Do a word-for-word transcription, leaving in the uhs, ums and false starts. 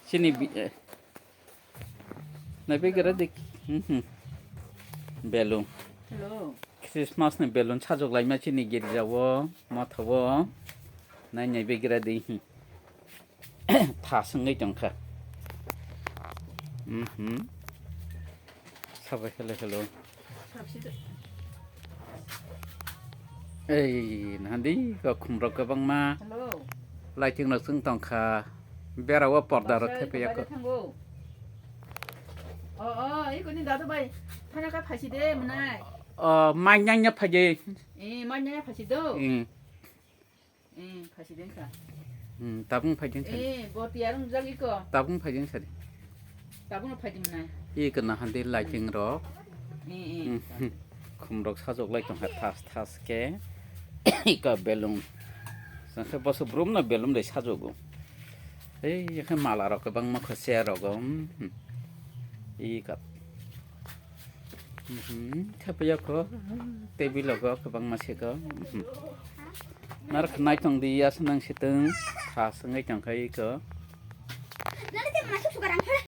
Chini bi-, eh, naibe gira de. Mhm. Belun. Hello. Christmas ni belun sajok laima chini girja o, motha o. Nai naibe gira de. Hmm. Tha swngwi tongkha. Mhm. Sabai hello, hello. Ei, nahandi ko khumrok kwbangma. Hello. Lighting rok swng tongkha. Bera o porda rok thepe yako. Thango. O, o, iko ni dadu bai. Thana ka phaisi de mwnai. O, mai nyang nya phaje. Eh, mai nyang nya phaisi do. Hmm. Eh, phaisi de sa. Hmm, tabung phaijeng sari. Eh, bo tiyar wng jak iko. Tabung phaijeng sari. Tabung no phaidi mwnai. Iko nahandi lighting rok. Eh, eh. Hmm, hmm. Khum rok sajok lai tongkha thas thas khe. Iko belun. Sangkhe boso brum no belun de sajogo. Ei, yakhe mala rok kwbangma kho chair rogo. Hmm, hmm. Iko. Mhm, thepiyok ko, table rogo kwbangma sego. Mhm. Narwk naitong di, aswk nang sitwng, tha swngwi tongkha iko.